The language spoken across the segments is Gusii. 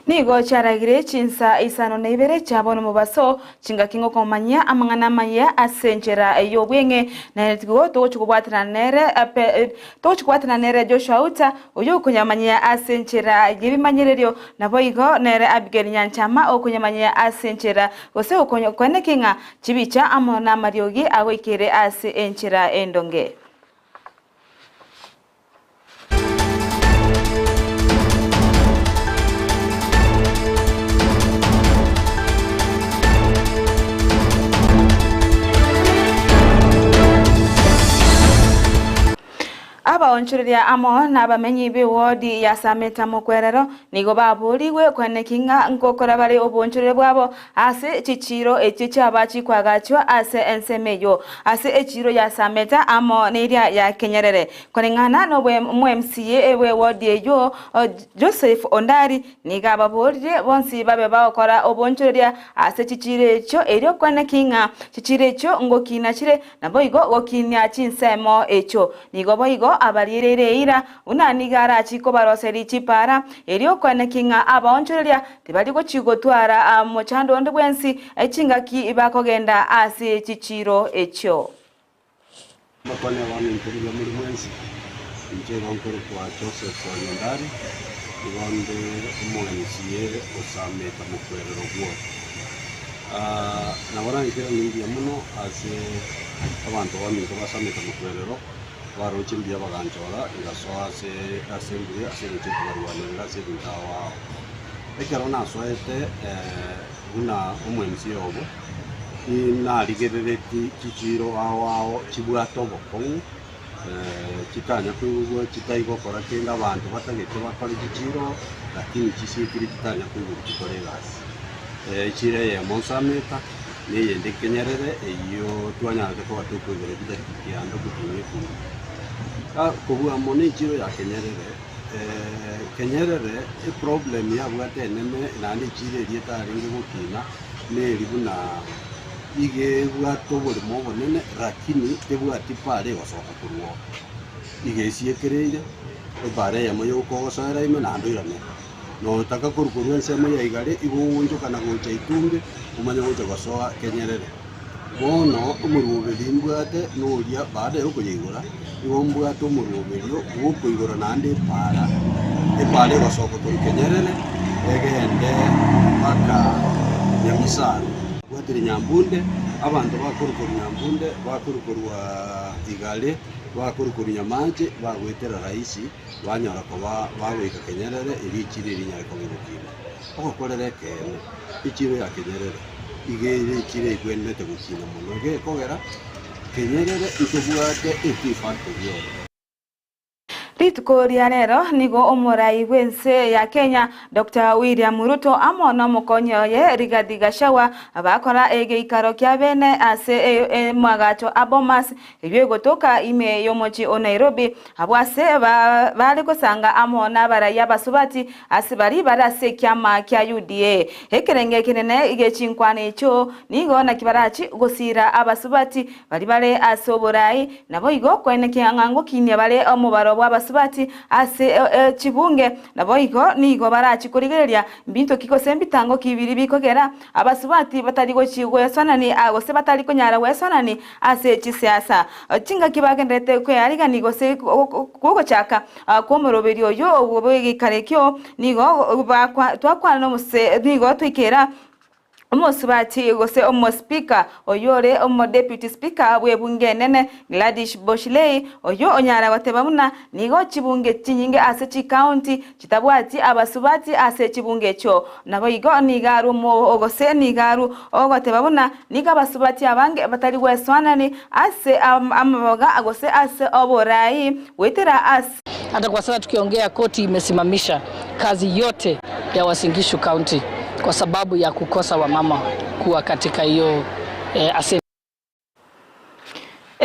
Nigo chiaragire chinsa isano na ibere chia bono mobaso, chingaki ngokomanyia amang'ana amayia ase enchera y'obweng'e, na nigo togochia kobwaterana nere togochia kobwaterana nere Joshua Uta, oyio okonyamanyia ase enchera y'ebimanyererio, naboigo nere Abigail Nyanchama okonyamanyia ase enchera gose okoeneki ng'a chibicha amo namariogi agoikere ase enchera endonge. Abaonchoreria amo nabamenyi b'ewodi ya Sameta Mokwerero nigo baboorigwe koeneki ng'a ngokora bare oboonchoreria bwabo ase chichiiro echio chiaba chikoagachwa ase ensemo eyio, ase echiiro ya Sameta amo neria ya Kenyerere. Koreng'ana n'omwMCA bw'ewodi eyio, Joseph Ondari, nigo ababoorire bonsi babe bagokora oboonchoreria ase chichiiro echio erio koeneki ng'a chichiiro echio ngokina chire Naboigo gokinia chinsemo echio. Nigo boigo abariereire eira, buna nigo arachie kobaroseria chipaara, erio koeneki ng'a abaonchoreria tibari gochia gotwara mochando onde bwensi chingaki bakogenda ase chichiiro echio. Mbakwane abana intwe buya muri mwensi, inche igo nkorokwa Joseph Onyandari, igo nde omo-MCA osameta mokwerero gworo. Nabo nankire ng'a mbuya mono ase abanto baminto basamete mokwerero, baroche mbuya baganchora ngasoa ase assembly ase eng'encho yokobarwanerera ase ebinto ao ao. Ekero nasoete buna omo-MCA obo, narigereretie chichiiro ao ao chibwate obokong'u chitanya koigwa chitai gokora kende abanto batagete bakore chichiiro lakini chisiekire chitanya koigwa chikore egasi. Echiro eyemo nsameta, na eyende kenyerere eyio twanyarete koba tokoigora chitariki kianda ogotinyia ekumi. Kobua mono echiro ya kenyerere, kenyerere eproblem yabwate enene naende echiro eria etarenge gokina neri buna iga ebwate oboremo obonene rakini tebwati para egosoka korwa oo. Iga esiekereire, epara eyemo yoka ogosoera ime naende oirane. Notaka korwa korwa ensemo ya igare igo ogoonchoka na gocha itumbe, omanye gocha gosoa kenyerere. Bono omorwoberi mbwate noria baada ya okoyeigora, igo mbwate omorwoberio bw'okoigora naende epaara, epaara egosoka korwa kenyerere egende mpaka Nyamisaro. Bwatire Nyambunde, abanto bakorwa korwa Nyambunde, bakorwa korwa Igare, bakorwa korwa Nyamache, bagoetera rahisi. banyora koba bagoika kenyerere, erio echiro eria enyare koba egokina. Ogokorera ekeene, echiro ya kenyerere iga ere echiro egwenerete gokina mono, gekogera kenyerere ntobwate etea factory ororo. Rituko ria rero nigo omorai bw'ense ya Kenya Doctor William Ruto amo nomokonyi oye Rigathi Gachagua bakora egeikaro kia bene ase emwagacho a Bomas eyio egotoka ime y'omochie o Nairobi Abwo ase bare gosanga amo nabarai abasubati ase baria bare ase ekiama kia UDA. Ekerenge ekenene gie chinkwana echio nigo naki barachi gosiira abasubati baria bare ase oborai, naboigo koenekia ng'a ngokinia bare omobaro bw'abasubati ase chibunge, naboigo nigo barachi korigereria mbinto ki gose mbitango ki biria bikogera abasubati batari gochi gwesonani gose batari konyara gwesonani ase chisiasa. Chingaki bagendererete kwearigania gose gogochaka kw'omoroberio oyio bw'egeikaro ekio, nigo twakwana nomose nigo twaikera omosubati gose omospeaker oyio ore omodeputy speaker bw'ebunge enene Gladys Boshilei oyio onyara goteba buna nigo chibunge chinyinge ase chicounty chitabwati abasubati ase chibunge echio. Naboigo nigo arwe gose nigo arwe ogoteba buna nigo abasubati abange batari gwesoanani ase amaboga gose ase oborai goetera ase. Hata kwa sasa tukiongea koti imesimamisha kazi yote ya Uasin Gishu County kwa sababu ya kukosa wamama kuwa katika hiyo eh, assembly.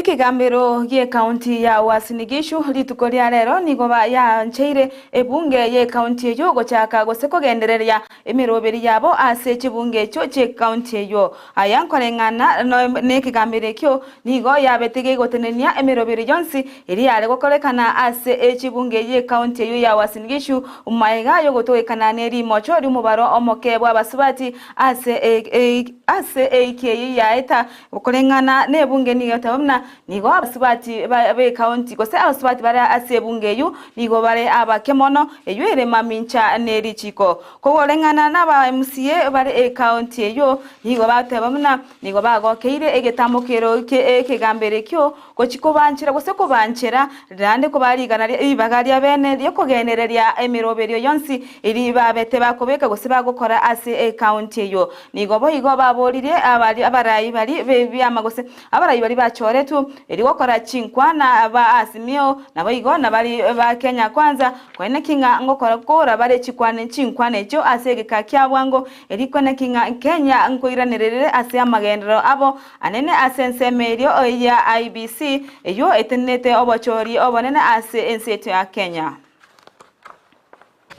Ekegambero gi'ekaunti ya Uasin Gishu rituko ria rero nigo yaancheire ebunge y'ekaunti eyio gochaka gose kogendereria emeroberi yabo ase chibunge echio chi'ekaunti eyio. Aya nkoreng'ana nekegambero ekio nigo yabete gegotenenia emeroberi yonsi eria yare gokorekana ase echibunge y'ekaunti eyio ya Uasin Gishu maega y'ogotogekana ne rimocho ri'omobaro omoke bw'abasubati ase ase eiki eyio yaeta Koreng'ana nebunge nigo egoteba buna nigo abasubati b'ekaunti gose abasubati bare ase ebunge eyio nigo bare abake mono, eyio ere mamincha ne richiko. Koreng'ana naba MCA bare ekaunti eyio nigo bagoteba buna nigo bagokeire egetamokero ki'ekegambero ekio gochia kobanchera gose kobanchera naende kobaa rigana ribaga ria bene riokogenereria emeroberio yonsi eria babete bakobeka gose bagokora ase ekaunti eyio. Nigo boigo baboririe abarai baria b'ebiama gose abarai baria bachoretwe erio gokora chinkwana ba Azimio naboigo nabaria ba Kenya Kwanza koeneki ng'a ngokora kora bare chikwane chinkwana echio ase egeka kia bwango erio koeneki ng'a Kenya nkoiranererere ase amagenderero abo anene ase ensemo erio ya IEBC eyio etenenete obochori obonene ase ense yaito ya Kenya.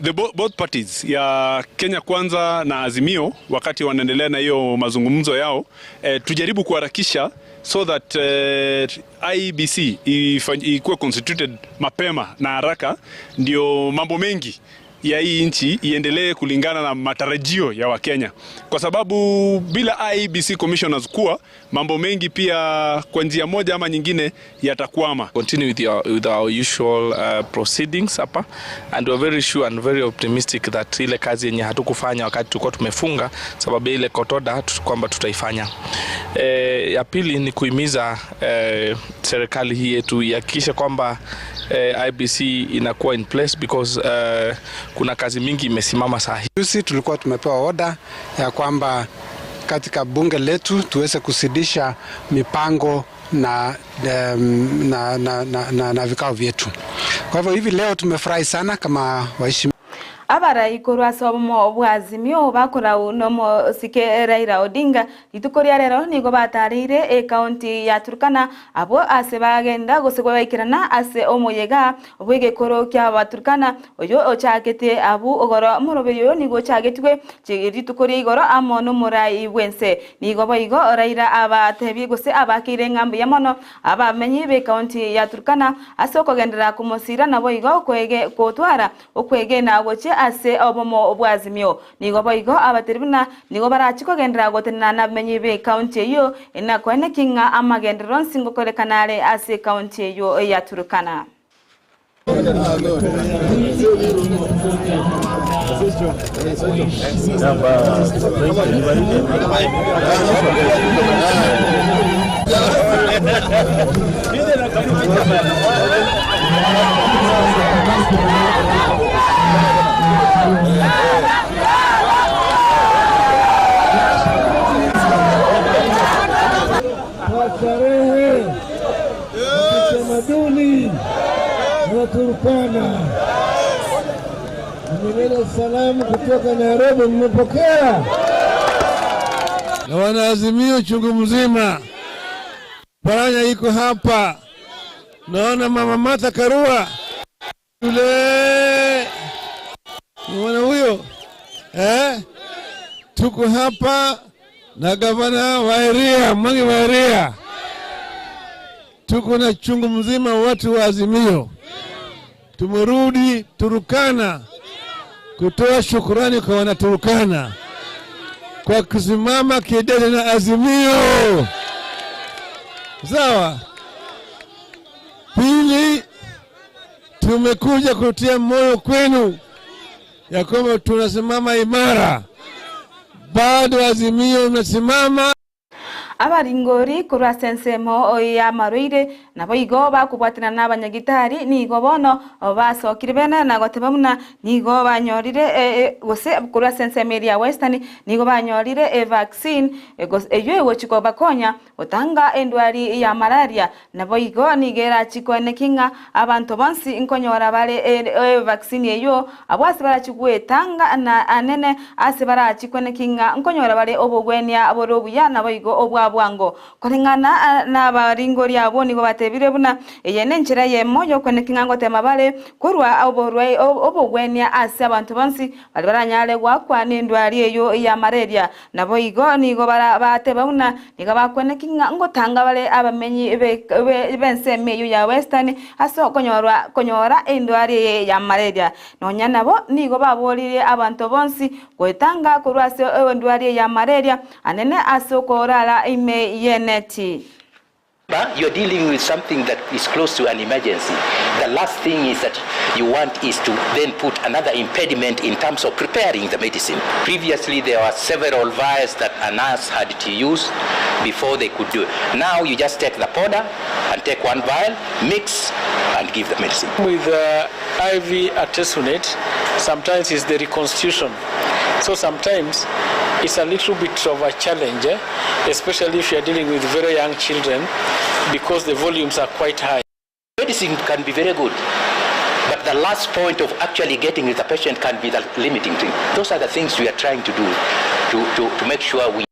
The both parties ya Kenya Kwanza na Azimio wakati wanaendelea na hiyo mazungumzo yao eh, tujaribu kuharakisha so that eh, IEBC ikuwe constituted mapema na haraka, ndio mambo mengi ya hii nchi iendelee kulingana na matarajio ya Wakenya, kwa sababu bila IEBC commissioners kuwa mambo mengi pia kwa njia moja ama nyingine yatakwama. Continue with our usual proceedings hapa and we are very sure and very optimistic that ile kazi yenye hatukufanya wakati tulikuwa tumefunga sababu ile court order kwamba tutaifanya. Ya pili ni kuhimiza serikali hii yetu ihakikishe kwamba IEBC inakuwa in place because kuna kazi mingi imesimama saa hii. Juzi tulikuwa tumepewa oda ya kwamba katika bunge letu tuweze kuzidisha mipango na vikao vyetu. Kwa hivyo hivi leo tumefurahi sana kama waheshimiwa. Abarai korwa ase obomo bwa Azimio bakorau nomosike Raila Odinga rituko ria rero nigo batarire ekaunti ya Turkana abo ase bagenda gose gwaikerana ase omoyega bw'egekoro kia Abaturkana oyo ochagete abu ogoro omoroberi oyo nigo ochagetwe rituko ria igoro amo nomorai bwense nigo boigo Raila abatebi gose abakeire ng'ambu ya mono abamenyi b'ekaunti ya Turkana ase okogendera kumosira nabo igo kwege kotwara okwegena gochia ase obomo bwa Azimio nigo boigo abateri buna nigo barachi kogendera gotenena nabamenyi b'ekaunti eyo enakoene king'a amagenderero nsingo korekanare ase ekaunti eyo ya Turkana. Starehe kitamaduni na Turkana. Nimeleta salamu kutoka Nairobi, mmepokea? Na wanaazimio chungu mzima, Paranya iko hapa, naona mama Martha Karua yule, mwana huyo eh? Tuko hapa na gavana wa area Mwangi wa area, tuko na chungu mzima watu wa Azimio. Tumerudi Turkana kutoa shukurani kwa wanaturukana kwa kusimama kidete na Azimio. Sawa. Pili, tumekuja kutia moyo kwenu ya kwamba tunasimama imara, bado Azimio mnasimama. Abaringori korwa sensemo ya marwaire nabo igo bakobwatana na abanyagitari nigo bono basokire bene na goteba buna nigo banyorire gose korwa sensemo ya Western nigo banyorire e vaccine eyo egochiko bakonya gotanga endwari ya malaria nabo igo nigera chikone kinga abantu bonsi nkonyora bare e vaccine eyo abo ase barachigwetanga na anene ase barachikone kinga nkonyora bare obogwenia aborobuya nabo igo obwa. bwa bwango. Koreng'ana nabaringoria abwo nigo batebire buna eye nenchera eyemo y'okweneki ng'a ngotema bare korwa obogwenia ase abanto bonsi baria baranyare goakwa nendwari eyio ya malaria. Naboigo nigo bateba buna nigo bakweneki ng'a ngotanga bare abamenyi b'ensemo eyio ya Western ase konyora endwari eye ya malaria. Nonya nabo nigo baboririe abanto bonsi goetanga korwa ase endwari eye ya malaria anene ase okorara ime y'eneti. Remember, you're dealing with something that is close to an emergency. The last thing is that you want is to then put another impediment in terms of preparing the medicine. Previously, there were several vials that a nurse had to use before they could do it. Now you just take the powder and take one vial, mix, and give the medicine. With IV artesunate, sometimes it's the reconstitution. So sometimes it's a little bit of a challenge, eh? especially if you're dealing with very young children, because the volumes are quite high. Medicine can be very good, but the last point of actually getting to the patient can be the limiting thing. Those are the things we are trying to do to, to, to make sure we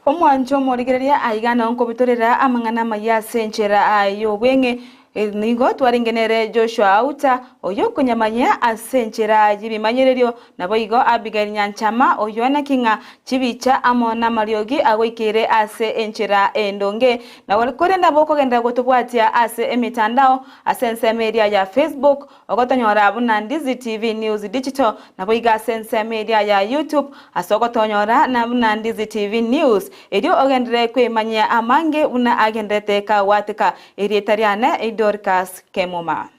Omwancho omorigereria aiga nao nkobitorera amang'ana amaya ase enchera y'obweng'e, Nigo twarenge nere Joshua Auta, oyio okonyamanyia ase enchera y'ebimanyererio, naboigo Abigail Nyanchama, oyio naki ng'a chibicha amo namariogi agoikeire ase enchera endonge. Na korende nabo okogenderera gotobwatia ase emetandao ase ensemo eria ya Facebook, Ogotonyora buna Ndizi TV News Digital, naboigo ase ensemo eria ya YouTube ase ogotonyora na buna Ndizi TV News, erio ogenderere kwemanyia amange buna agenderete kagwatika. Erieta riane Dorcas Kemuma.